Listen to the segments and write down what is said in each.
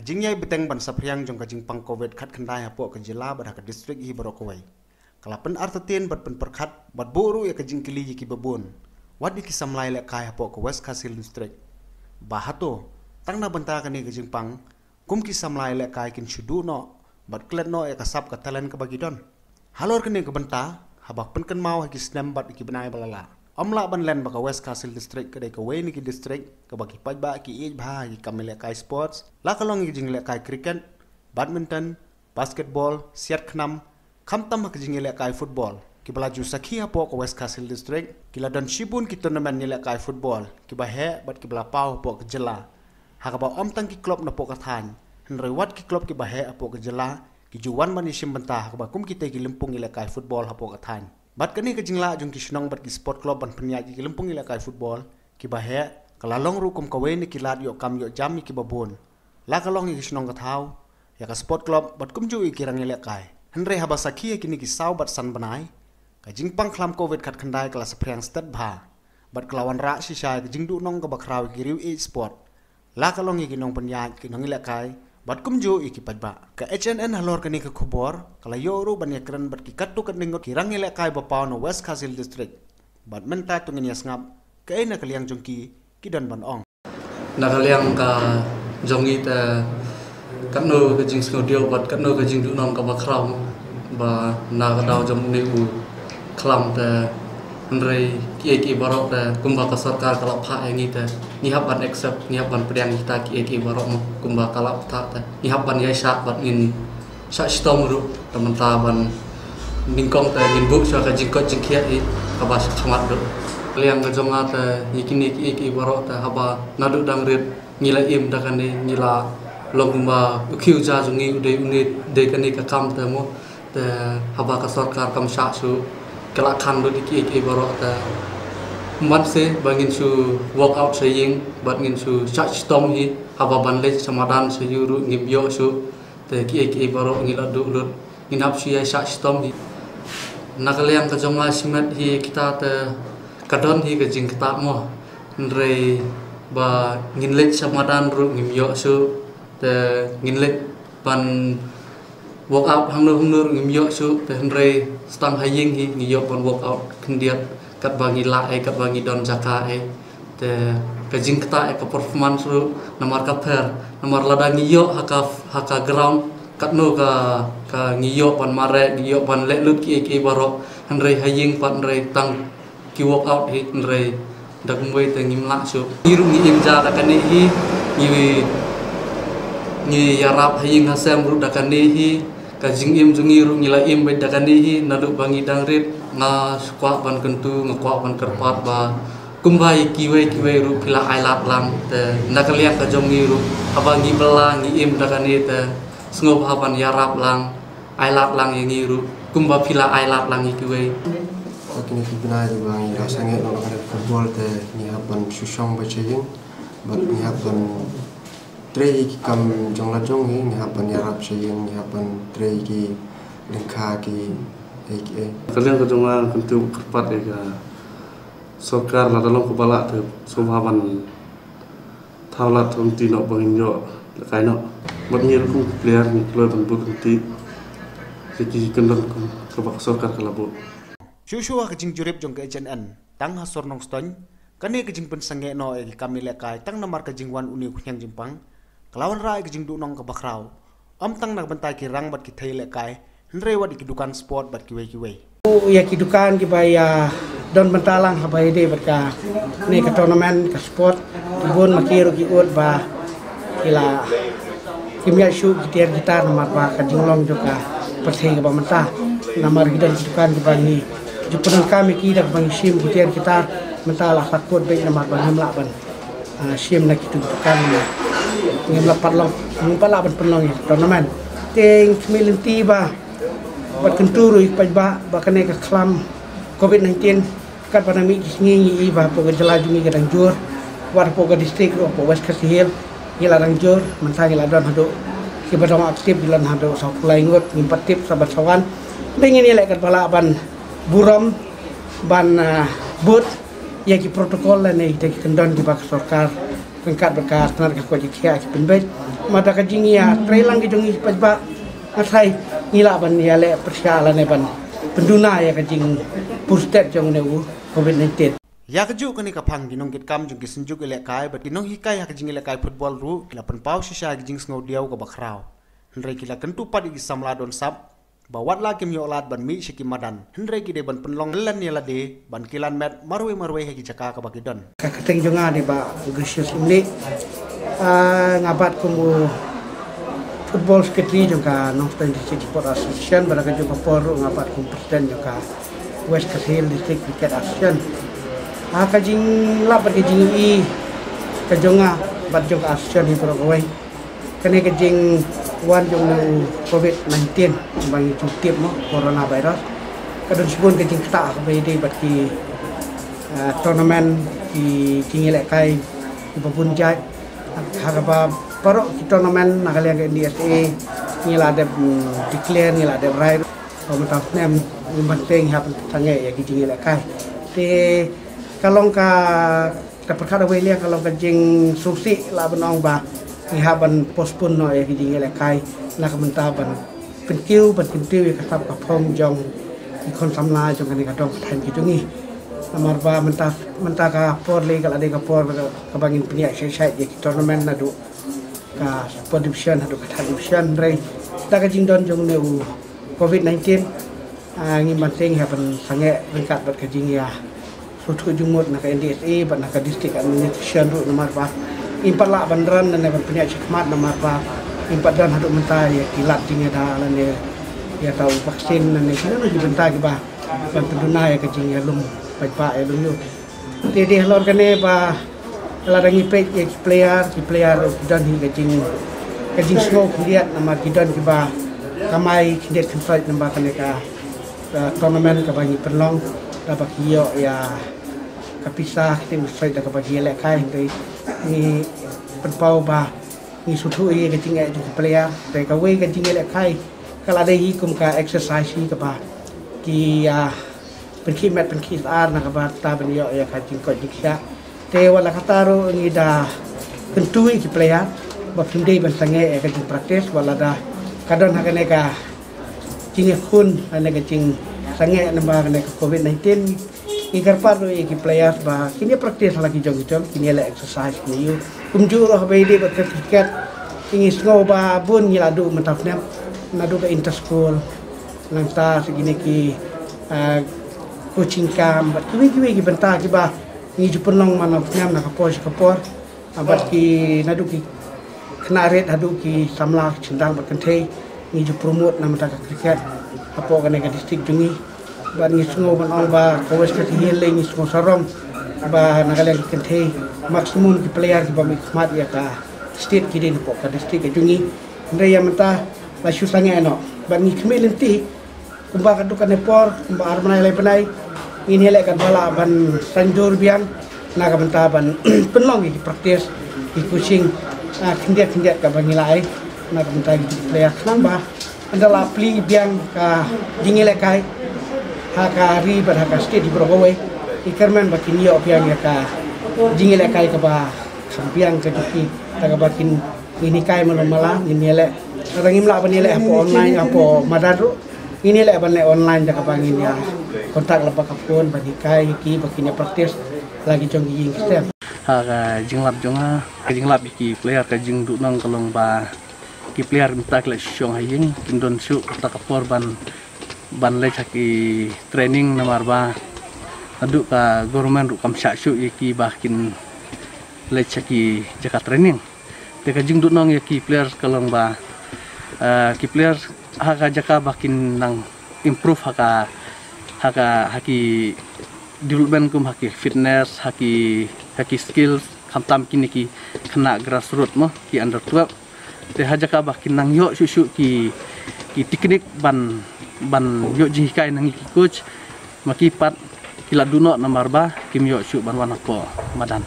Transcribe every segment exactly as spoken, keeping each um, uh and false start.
Jingïai bteng ban saphriang jong ka jingpang covid khatkhyndai hapoh ka jylla bad ha ka district hi baroh kawei, ka la pynartatien bad pynpyrkhat bad buh ruh ïa ka jingkylli ïa ki babun, wat ïa ki samla ïalehkai hapoh ka West Khasi Hills District, ba hato tang na bynta kane ka jingpang kum ki samla ïalehkai kin shu duh noh bad klet noh ïa ka sap ka talent kaba ki don. Halor kane ka bynta, haba pynkynmaw ha ki snem bad ki bnai ba la lah, ym lah ban len ba ka West Khasi Hills District ka dei kawei na ki district kaba ki paidbah ki ïeit bha ha ki kam ïalehkai sports, la ka long ïa ki jingïalehkai cricket, badminton, basketball, siat khnam, khamtam ha ki jingïalehkai football. Kiba la ju sakhi hapoh ka West Khasi Hills District, ki la don shibun ki tournament ïalehkai football kiba heh bad kiba la paw hapoh ka jylla, ha kaba ym tang ki club napoh ka thaiñ, hynrei wat ki club kiba heh hapoh ka jylla ki ju wan ban ïashim bynta ha kaba kum kitei ki lympung ïalehkai football hapoh ka thaiñ. Bad kane ka jinglah jong ki shnong bad ki sport club ban pynïaid ïa ki lympung ïalehkai football kiba heh, ka la long ruh kum kawei na ki lad ïoh kam ïoh jam ïa kiba bun, la ka long ïa ki shnong ka thaw, ïa ka sport club bad kumjuh ïa ki rang ïalehkai. Hynrei haba sakhi ïa kine ki saw bad san bnai, ka jingpang khlam covid khatkhyndai ka la saphriang stet bha bad ka la wanrah shisha ïa ka jingduhnong kaba khraw ïa ki riew ïeit sport, la ka long ïa ki nongpynïaid, ki nongïalehkai bad kumjuh ïa ki paidbah. Ka H N N halor kane ka khubor ka la ïoh ruh ban ïakren bad ki katto katne ngut ki rang ïalehkai ba paw na West Khasi Hills District, bad mynta to ngin ïasngap kaei na ka liang jong ki ki don ban ong. Na ka liang ka jong ngi te, katno ka jingsngewdiaw bad katno ka jingduhnong kaba khraw ba na ka daw jong une u khlam te, hynrei kiei kiei baroh te kumba ka sorkar ka la phah ïa ngi te, ngi hap ban accept, ngi hap ban pdiang kita kiei kiei baroh mo, kumba ka la phah te ngi hap ban ïaishah bad ngin shah shitom ruh, te mynta ban nyngkong te ngin buh sha ka jingkoit jingkhiah hi kaba sha khmat ruh. Liang ka jong nga te, ïa kine kiei kiei baroh te haba naduh dang rit ngi la im da kane, ngi la long kumba u khiew ja jong ngi u dei une, dei kane ka kam te mo. Te haba ka sorkar kam shah shuh, ka la khan lut ïa kiei kiei baroh te, ym ban se ba ngin shu walk out sha ïing bad ngin shu shah shitom hi, haba ban leit sha madan sha ïew ruh ngim ïoh shuh. Te kiei kiei baroh ngi la duh lut, ngin hap shu ïaishah shitom hi. Na ka liang ka jong nga shimet hi kita te, ka don hi ka jingktah mo, hynrei ba ngin leit sha madan ruh ngim ïoh shuh. Te ngin leit ban walk out hangno hangno ruh ngim ïoh shuh, te hynrei sa tang ha ïing hi ngi ïoh ban walk out khyndiat katba ngi lah ei, katba ngi don jaka ei. Te ka jingktah ïa ka performance ruh namar ka pher, namar lada ngi ïoh ha ka, ha ka ground, katno ka, ka ngi ïoh ban mareh, ngi ïoh ban leh lut kiei kiei baroh, hynrei ha ïing pat hynrei tang ki walk out hi, hynrei da kumwei te ngim lah shuh. Ngi ruh ngi im ja da kane hi, ngi, ngi ïarap ha ïing ha sem ruh da kane hi. Ka jingim jong ngi ruh ngi la im beit da kane hi, naduh ba ngi dang rit, nga kwah ban kyntu, nga kwah ban kyrpad ba kumba ïa kiwei kiwei ruh phi la ailad lang te, na ka liang ka jong ngi ruh haba ngi bylla ngi im da kane te, sngewbha ban ïarap lang, ailad lang ïa ngi ruh kumba phi la ailad lang ïa kiwei. Ha kine ki bnai ba ngi la sangeh noh na ka football te ngi hap ban shu shong beit sha ïing bad ngi hap ban trei ïa ki kam jong la jong ngi, ngi hap ban ïarap sha ïing, ngi hap ban trei ïa ki lyngkha ki ei ki ei. Ka liang ka jong nga kyntu kyrpad ïa ka sorkar, lada long kaba lah te sngewbha ban thaw lad lynti noh ba ngin ïoh lehkai noh. Bad ngi ruh kum ki player ngi kloi ban bud lynti ïa ki kyndon kum kaba ka sorkar ka la buh. Shuh shuh ha ka jingjurip jong ka H N N tang ha sor Nongstoiñ, kane ka jingpynsangeh noh ïa ki kam ïalehkai tang namar ka jingwan une u khñiang jingpang ka la wanrah ïa ka jingduhnong kaba khraw, ym tang na ka bynta ki rang bad ki thei ïalehkai, hynrei wat ïa ki dukan sport bad kiwei kiwei. Ïa ki dukan kiba ïa don bynta lang haba ïadei bad kane ka tournament ka sport, ki bun ma ki ruh ki ud ba ki la, kim ïaid shuh ki tiar ki tar namar ba ka jinglong jong ka pyrthei kaba mynta. Namar ki don ki dukan kiba ngi ju pyndonkam ïa ki da kaba ngi shim ki tiar ki tar, mynta la sa kut beit namar ba ngim lah ban, ah, shim na ki dukan, ngim lah pat long, ngim pat lah ban pynlong ïa ka tournament. Te ngi khmih lynti ba, bad kyntu ruh ïa ki paidbah ba kane ka khlam covid nineteen, katba na mih ki sngi ngi i ba hapoh ka jylla jong ngi ka dang jur, wat hapoh ka district ruh hapoh West Khasi Hills ngi la dang jur, mynta ngi la don haduh, kiba dang active ngi la don haduh sawphew lai ngut, ngim pat tip sa ban sa wan. Te ngin ïaleh katba lah ban burom, ban, ah, bud ïa ki protocol lane ïa ki kyndon kiba ka sorkar ryngkat bad ka tnat ka koit ka khiah ki pynbeit. Namar da ka jingïatreilang ka jong ngi pat ba nga tharai ngi lah ban ïaleh pyrshah lane ban pynduna ïa ka jingpur stet jong une u covid nineteen. Ïa kajuh kane ka phang, ki nongkitkam jong ki synjuk ïalehkai bad ki nonghikai ha ka jingïalehkai football ruh ki la pynpaw shisha ïa ka jingsngewdiaw kaba khraw. Hynrei ki la kyntu pat ïa ki samla don sap ba wat la kim ïoh lad ban mih sha ki madan, hynrei ki dei ban pynlong lyndet ïa lade ban kilan met marwei marwei ha ki jaka kaba ki don. Ka kyrteng jong nga dei Bah Gracious Imli. Ah, nga bat kum u football secretary jong ka Nongstoiñ District Sport Association, bad ha kajuh ka por ruh nga bat kum president jong ka West Khasi Hills District Cricket Association. Ha ka jinglap bad ka jingïohi ka jong nga bad jong ka association hi baroh kawei, kane ka jingwan jong une u covid nineteen ba ngi ju tip mo, coronavirus, ka don shibun ka jingktah kaba ïadei bad ki, ah, tournament, ki jingïalehkai kiba bun jait. Ha kaba baroh ki tournament na ka liang ka N D S A ngi la dep, mm, declare, ngi la dep rai ba mynta u snem ngim ban tieng, ngi hap ban sangeh ïa ki jingïalehkai. Te ka long ka, ka pyrkhat kawei liang ka long ka jingsngewsih lah ban ong ba ngi hap ban postpone noh ïa ki jingïalehkai na ka bynta ban pynkiew, ban kyntiew ïa ka sap ka phong jong ki khun samla jong kane ka dong ka thaiñ ka jong ngi. Namar ba mynta, mynta ka por lei ka la dei ka por kaba ngin pynïaid shai shai ïa ki tournament naduh ka fourth division haduh ka third division, hynrei da ka jingdon jong une u covid nineteen, ah, ngim ban tieng, ngi hap ban sangeh ryngkat bad ka jingïa sngewthuh jingmut na ka N D S A bad na ka district administration ruh, namar ba ngim pat lah ban ran lane ban pynïaid shakhmat namar ba ngim pat don haduh mynta ïa ki lad jingïada lane ïa ka vaccine lane kino kino ki bynta kiba ban pynduna ïa ka jingïalum paidbah, ïalum ïa u. Te dei halor kane ba lada ngi peit ïa ki player, ki player ki don hi ka jing, ka jingsngew khyndiat namar ki don kiba kamai khyndiat khynsoit namar kane ka, ka tournament kaba ngi pynlong, kaba ki ïoh ïa ka pisa khyndiat khynsoit da kaba ki ïalehkai. Hynrei ngi pynpaw ba ngi sngewthuh ïa ka jingeh jong ki player, te kawei ka jingïalehkai ka la dei hi kum ka exercise hi kaba ki, ah, pynkhih met pynkhih sar na ka bynta ban ïoh ïa ka jingkoit jingkhiah. Te wat la katta ruh ngi da kyntu ïa ki player ba kim dei ban sangeh ïa ka jingpractice wat la da ka don ha kane ka jingïakhun lane ka jingsangeh namar kane ka covid nineteen. Ngi kyrpad ruh ïa ki players ba kin ïa practice ha la ki jong ki jong, kin ïa leh exercise kin ïa. Kumjuh ruh haba ïadei bad ka cricket, ngi sngew ba bun ngi la duh mynta u snem, naduh ka inter school, nangta sa kine ki, ah, coaching camp bad kiwei kiwei ki bynta kiba ngi ju pynlong man la u snem na ka por sha ka por. Ah, bad ki naduh ki khynnah rit haduh ki samla, ki syndang bad kynthei, ngi ju promote na bynta ka cricket hapoh kane ka district jong ngi. Bad ngi sngew ban ong ba ka West Khasi Hills lei ngi sngew sarong ba na ka liang ki kynthei, maximum ki player kiba mih khmat ïa ka state ki dei napoh ka district ka jong ngi. Hynrei ïa mynta la shu sangeh noh bad ngi khmih lynti. Kumba ka dei kane por, kumba ar bnai lai bnai, ngin ïa leh katba lah ban saiñdur biang na ka bynta ban pynlong ïa ki practice, ki coaching, ah, khyndiat khyndiat kaba ngi la ai na ka bynta ki player, khnang ba ynda la plie biang ka jingïalehkai ha ka ri bad ha ka state hi baroh kawei, ngi kyrmen ba kin ïoh biang ïa ka jingïalehkai kaba kham biang ka jong ki, kata kaba kin, ngin hikai mano mala, ngin ïa leh. Lada ngim lah ban ïa leh hapoh online, hapoh madan ruh, ngin ïa leh ban leh online da kaba ngin ïa contact lyngba ka phone ban hikai ïa ki ba kin ïa practice la ki jong ki ïing ki sem. Ha ka jinglap jong nga, ka jinglap ïa ki player, ka jingduhnong ka long ba ki player mynta ki la shong ha ïing, kim don shuh kata ka por ban, ban leit ha ki training namar ba naduh ka government ruh kam shah shuh ïa ki ba kin leit sha ki jaka training. Te ka jingduhnong ïa ki player ka long ba, eh, ki player ha ka jaka ba kin nang improve ha ka, ha ka, ha ki development kum ha ki fitness, ha ki, ha ki skills, khamtam kine ki khynnah grassroot mo, ki under twelve. Te ha jaka ba kin nang ïoh shuh shuh ki, ki technique ban, ban ïoh jinghikai na ngi ki coach. Ma ki pat ki la duh noh namar ba kim ïoh shuh ban wan hapoh madan.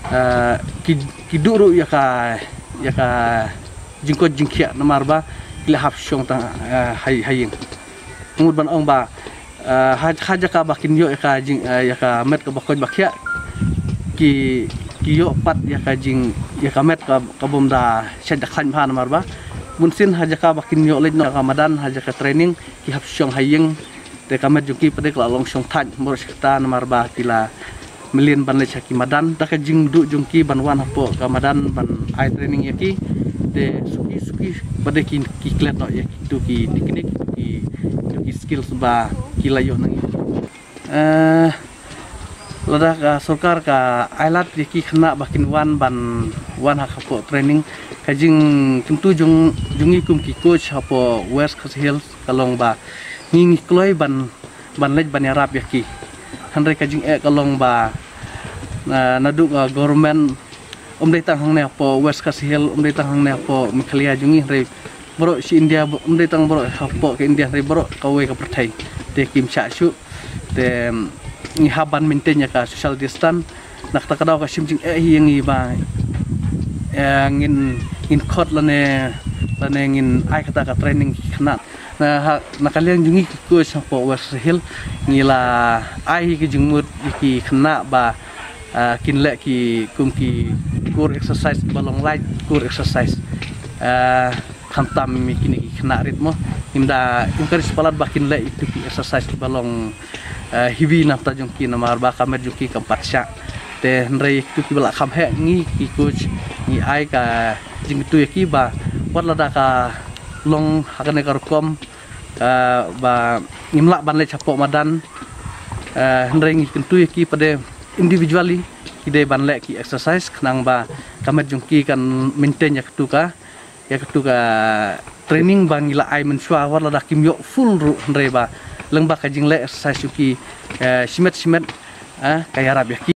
Eh, ki, ki duh ruh ïa ka, ïa ka jingkoit jingkhiah namar ba ki la hap shong tang, eh, ha, ha ïing. Mut ban ong ba, eh, ha, ha jaka ba kin ïoh ïa ka jing, eh, ïa ka met kaba koit ba khiah, ki, Ki ïoh pat ïa ka jing, ïa ka met ka, ka bym da shet da khlaiñ bha namar ba bunsien ha jaka ba kin ïoh leit noh ka madan ha jaka training, ki hap shong ha ïing. Te ka met jong ki pat de ka la long shong thait, mrot shata namar ba ki la mlien ban leit sha ki madan. Da ka jingduh jong ki ban wan hapoh ka madan ban ai training ïa ki, te suki suki pat de ki, ki klet noh ïa kitu ki technique, ki, ki skills ba ki la ïoh nang. Eh, lada ka sorkar ka ailad ïa ki khynnah ba kin wan ban wan ha hapoh training, ka jingkyntu jong, jong ngi kum ki coach hapoh West Khasi Hills ka long ba ngi, ngi kloi ban, ban leit ban ïarap ïa ki. Hynrei ka jingeh ka long ba, eh, naduh ka government, ym dei tang hangne hapoh West Khasi Hills, ym dei tang hangne hapoh Meghalaya jong ngi, hynrei baroh shi India, ym dei tang baroh hapoh ka India, hynrei baroh kawei ka pyrthei. Te kim shah shuh. Te, mm, ngi hap ban maintain ïa ka social distance. Na kata ka daw ka shim jingeh hi ïa ngi ba, eh, ngin, ngin khot lane, lane ngin ai kata ka training ki khynnah. Na ha, na ka liang jong ngi ki coach hapoh West Hill, ngi la ai ki jingmut ïa ki khynnah ba, ah, kin leh ki kum ki core exercise ba long light core exercise. Ah, khamtam ïa kine ki khynnah rit mo. Ngim da encourage palat ba kin leh itu ki exercise ba long, ah, heavy na bynta jong ki namar ba ka met jong ki kam pat shah. Te hynrei itu ki ba la kham heh ngi ki coach ngi ai ka jingkyntu ïa ki ba wat lada ka long ha kane ka rukom, ah, ba ngim lah ban leit hapoh madan, ah, hynrei ngi kyntu ïa ki pat de individually, ki dei ban leh ki exercise khnang ba ka met jong ki kan maintain ïa katu ka, ïa katu ka training ba ngi la ai mynshuwa, wat lada kim ïoh full ruh hynrei ba lyngba ka jingleh exercise jong ki, eh, shimet shimet, eh, ka ïarap ïa ki.